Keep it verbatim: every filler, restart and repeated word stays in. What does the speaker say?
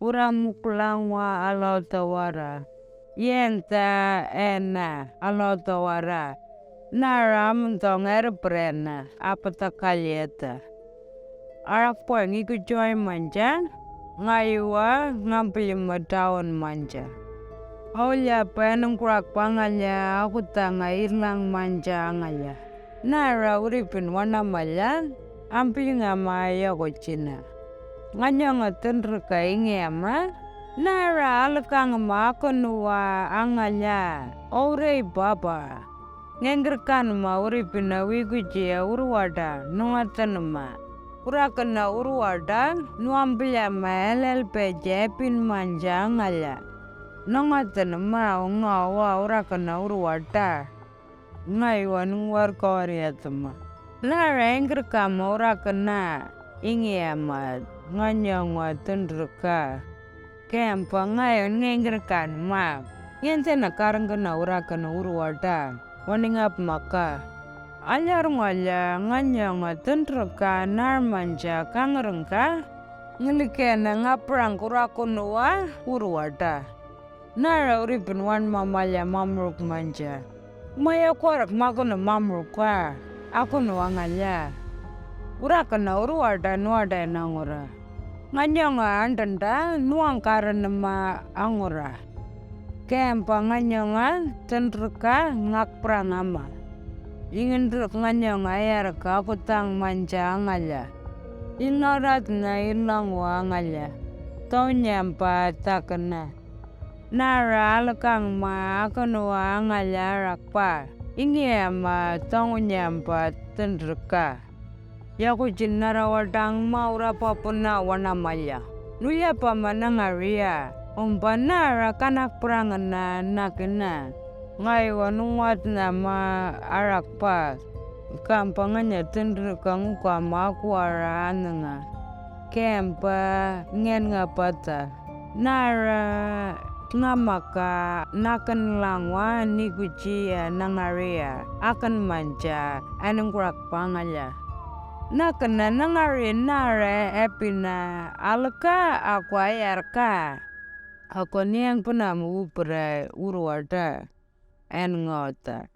Ura muklang wa alauta wara. Yenta ena alauta wara. Nara amundong erbrena apata kalyeta. Arak poing iku joy manja. Ngayuwa ngambili ma down manja. Aulia penengkurak pangalya akutanga irlang manja angalya. Nara uripin wanamalya ambilinga ma yako jina. Nganyonga tendrika inge ama. Nara alekang ma akonuwa angalya. Ourei baba. Ngengrikan ma uripina wikuji uruwada nungatenma. Urakena uruwada nuambilya ma elelpe jepin manja angalya. Nungatenma ungawa urakena uruwada. Ngayuwa nungwar kawar yatma. Nara engkrikama urakena ingi ama nganyongwa tendrika. Kempa ngayon ngengkrikan ma. Ngentena karengkena urakena uruwada. Waningap maka. Alyar ngwalya nganyongwa tendrika nar manja kangrengka. Ngelikena ngaprang kurakunuwa uruwada. Nara uripin wan mamalya mamruk manja. Maya kwarak makuna mamruka. Akunu angalya. Urakena uruwada nuwada nangura. Nganyonga andenda nuwangkarenma angura. Kempa nganyonga tendrika ngakprang ama. Ingendruk nganyonga ayarka akutang manja angalya. Ilnauratna ilangwa angalya. Taunyampa takena. Nara alekang ma akonuwa angalya arakpa. Ingi ama tongunyampa tendrika. Yakujin nara wadang ma urapa puna wanamalya. Nuyapa ma nangariya. Umpa nara kanakprangena nakena. Ngayuwa nungwatna ma arakpa. Kampa nganya tendrika nguka ma akuwara anenga. Kempa ngen ngapata. Nara ngamaka nakenlangwa nikujiya nangariya aken manja anengkurak pangalya. Nakena nangari nara epina aleka akwayarka. Ako niyang penam upra uruwada. An ngota.